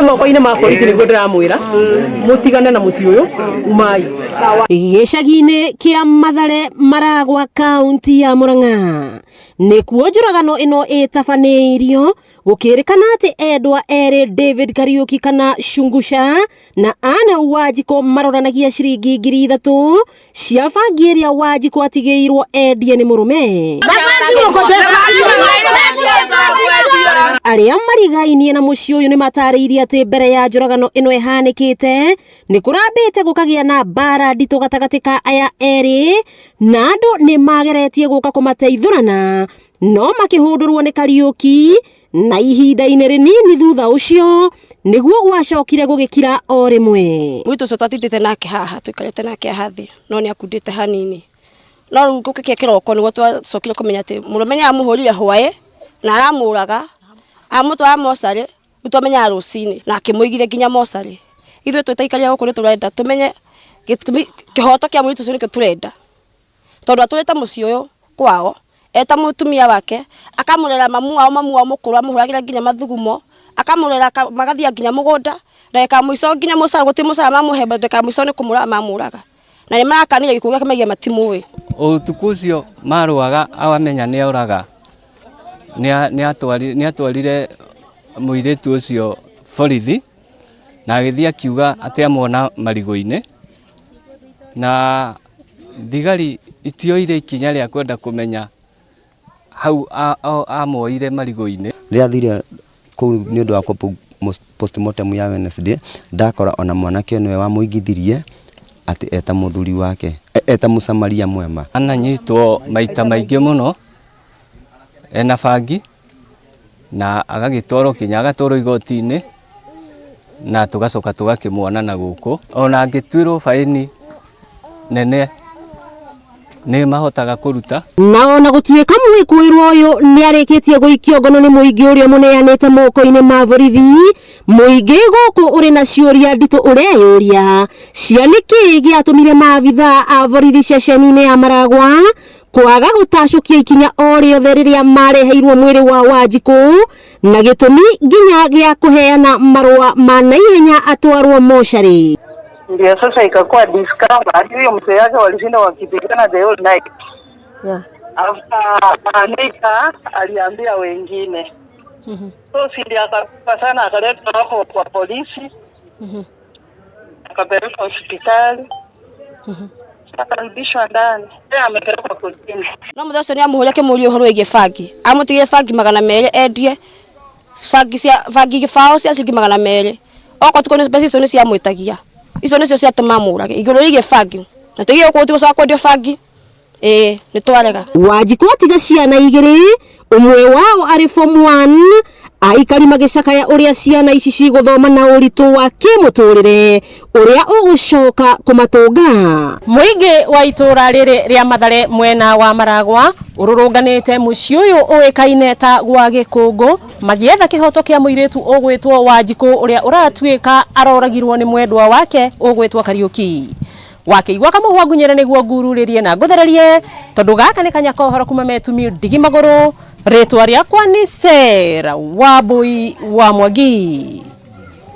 Moko-inĩ ma borithi nĩguo ndĩramwĩra mũtigane na mũciĩ ũyũ umai. Gĩcagi-inĩ kĩa Mathare Maragwa kaunti ya Murang'a nĩkuo njũragano ĩno ĩtabanĩirio gũkĩrĩkana atĩ endwa erĩ David Kariuki kana Shungusha na Anne Wanjikũ maroranagia ciringi 3000 cia bangi ĩrĩa Wanjikũ atigĩirwo endie nĩ mũrũme. Arĩa marigainie na mũciĩ ũyũ nĩ matarĩirie atĩ mbere ya njũragano ĩno ĩhanĩkĩte nĩ kũrambĩte gũkagĩa na mbara nditũ gatagatĩ ka aya erĩ na andũ nĩ mageretie gũka kũmateithũrana no makĩhũndũrwo nĩ Kariũki na ihinda-inĩ rĩnini thutha ũcio nĩguo gwacokire gũgĩkira o rĩmwe. Mũirĩtu ũcio twatindĩte nake haha tũikarĩte nake haha thĩ no nĩ akundĩte hanini no rĩu gũgĩkĩa kĩroko nĩguo twacokire kũmenya atĩ mũrũme nĩ aramũhũrire hwaĩ na aramũraga amũtwara mocarĩ rĩu twamenyaga rũcinĩ na akĩmũigithia nginya mocarĩ. Ithuĩ twĩ ta aikari a gũkũ nĩ tũrenda tũmenye gĩtũmi kĩhoto kĩa mũirĩtu ũcio nĩkĩo tũrenda. Tondũ atũrĩte mũciĩ ũyũ kwao eta mũtumia wake, akamũrera mamu wao, mamu wao mũkũrũ amũhũragĩra nginya mathugumo, akamũrera magathiaga nginya mũgũnda, ndagĩka ya mũico nginya mũcara gũtirĩ mũcara mamũhe ndagĩka ya mũico nĩ kũmũraga mamũraga. Na nĩ marakanire gĩkuũ gĩake mauga matimũĩ. Ũtukũ ũcio marũaga amenya nĩ oraga, nĩ atwarire mũirĩtu ũcio borithi na agĩthiĩ akiuga atĩ amuona marigũ-inĩ na thigari itioire ikinya rĩa kwenda kũmenya hau amuoire marigũ-inĩ. Rĩrĩa athire kũu nĩ ũndũ wa postmortem ya Wednesday, ndakora ona mwanake ũyũ nĩwe wamũigithirie atĩ eta mũthuri wake, eta mũsamaria mwema. Ananyitwo maita maingĩ mũno ena bangi na agagĩtwarwo kinya agatwarwo igoti-inĩ na tũgacoka tũgakĩmuona na gũkũ. Ona angĩtuĩrwo baĩni nene nĩ mahotaga kũruta. Na ona gũtuĩka mwĩkũĩrwo ũyũ nĩ arĩkĩtie gũikio ngono nĩ mũingĩ ũrĩa mũneanĩte moko-inĩ ma borithi, mũingĩ gũkũ ũrĩ na ciũria nditũ ũreyũria cia nĩkĩ gĩatũmire maabithaa a borithi ceceni-inĩ ya Maragwa kwaga gũtacũkia ikinya o rĩothe rĩrĩa mareheirwo mwĩrĩ wa Wanjikũ na gĩtũmi nginya gĩa kũheana marũa ma naihenya atwarwo mocarĩ. Ndio sasa ikakuwa discovered huyo mzee yake walishinda wakipigana the whole night. After Anika aliambia wengine. So si ndio akapigwa sana akaletwa hapo kwa polisi. Akapelekwa hospitali. Akarudishwa ndani. Yeye amepelekwa kotini. No mũthenya ũcio nĩ amũhũrire akĩmũria ũhoro wĩgiĩ bangi, amũtigĩire bangi 200 endie, bangi cia bangi gĩbaũ cia ciringi 200, okorwo ti kũnyua mbeca icio nĩ ciamwĩtagia, icio nĩcio ciatũma amũrage igũrũ rĩgiĩ bangi, na tũige gũkũ gũtigũcoka kwendio bangi, ĩĩ nĩ twarega. Wanjikũ atiga ciana igĩrĩ, ũmwe wao arĩ form 1, aikari magĩcakaya ũrĩa ciana ici cigũthoma na ũritũ wa kĩmũtũrĩre ũrĩa ũgũcoka kũmatũnga. Mũingĩ wa itũra rĩrĩ rĩa Mathare mwena wa Maragwa ũrũrũnganĩte mũciĩ ũyũ ũĩkaine ta gwa Gĩkũngũ magĩetha kĩhoto kĩa mũirĩtu ũgwĩtwo Wanjikũ ũrĩa ũratuĩka aroragirwo nĩ mwendwa wake ũgwĩtwo Kariũki. Wakĩigua kamũhwa ngunyĩre nĩguo ngururĩrie na ngũthererie tondũ gaka nĩ kanya kohoro kuma metumi ndigi magũrũ. Rĩtwa rĩakwa nĩ Sarah Wambui wa Mwangi.